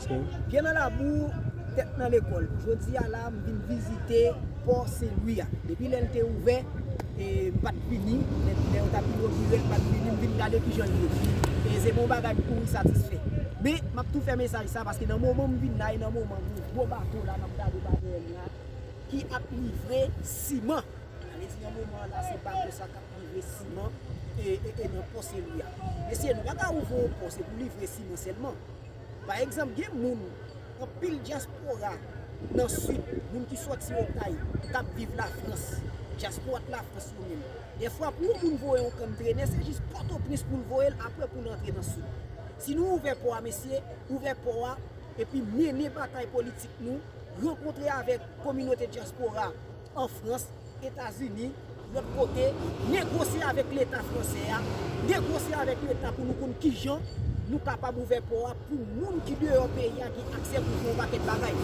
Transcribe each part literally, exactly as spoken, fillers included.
Pye nan labou, tèt nan lekòl. Jodi a la, m vin vizite pò Sen Lwi a. Depi lè l te ouvè, e, m pa t vini. Lè, lè yo t ap inogire l, m pa t vini, m vin gade kijan l ye. E se pa yon bagay m kouri satisfè. Men, m ap tou fè mesaj sa, paske nan moman m vin la, e nan moman gwo, gwo bato la, n ap gade pa dèyè m la, ki ap livre siman. Sa vle di, nan moman an la, se bato sa k ap livre siman e, e, e nan pò Sen Lwi a. Mesye, nou pa ka ouvè yon pò, se pou livre siman sèlman. Pa egzanp, gen moun, anpil dyaspora nan Sid, moun ki sòti Okay, k ap viv Lafrans, dyaspora Lafrans yo menm. Dèfwa, pou yon moun voye yon kann trennen, se jis Pòtoprens pou l voye l, apre pou l antre nan Sid. Si nou ouvè pò a, mesye, ouvè pò a, epi mennen batay politik nou, rankontre avèk kominote dyaspora an Frans, Etazini, lòt kote, negosye avèk Leta fransè a, negosye avèk Leta pou nou konn kijan nou kapab ouvè pò a pou moun ki deyò peyi a gen aksè pou fè yon pakèt bagay.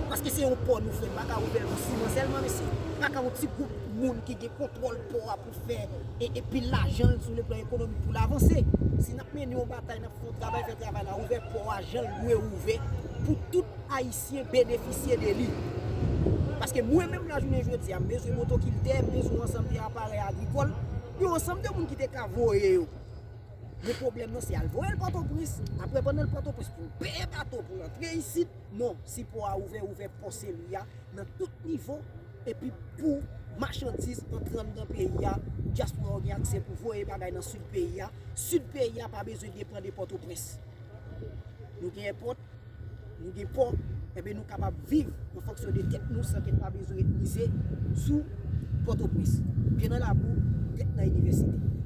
Paske se yon pò nou fè, n pa ka ouvè l pou siman sèlman, mesye. Pa ka yon ti gwoup moun ki gen kontwòl pò a pou fè e, e pil lajan l sou le plan ekonomik pou l avanse. Si n ap mennen yon batay, n ap fè yon travay, fè travay la, ouvè pò a jan l dwe ouvè pou tout Ayisyen benefisye de li. Paske mwen menm lajounen jodi a, m bezwen motokiltè, m bezwen yon ansanm de aparèy agrikòl, yon ansanm de moun ki te ka voye yo. Men pwoblèm nan se al voye l Pòtoprens, apre pandan l Pòtoprens pou l peye bato pou l antre isit. Non, si pò a ouvè, ouvè pò Sen Lwi a nan tout nivo, epi pou machandiz antre anndan peyi a, dyaspora yo gen aksè pou voye bagay nan sid peyi a. Sid peyi a pa bezwen depann de Pòtoprens. Nou gen èpòt, nou gen pò, enben nou kapab viv an fonksyon de tèt nou san ke n pa bezwen mize sou Pòtoprens. Pye nan labou, tèt nan inivèsite.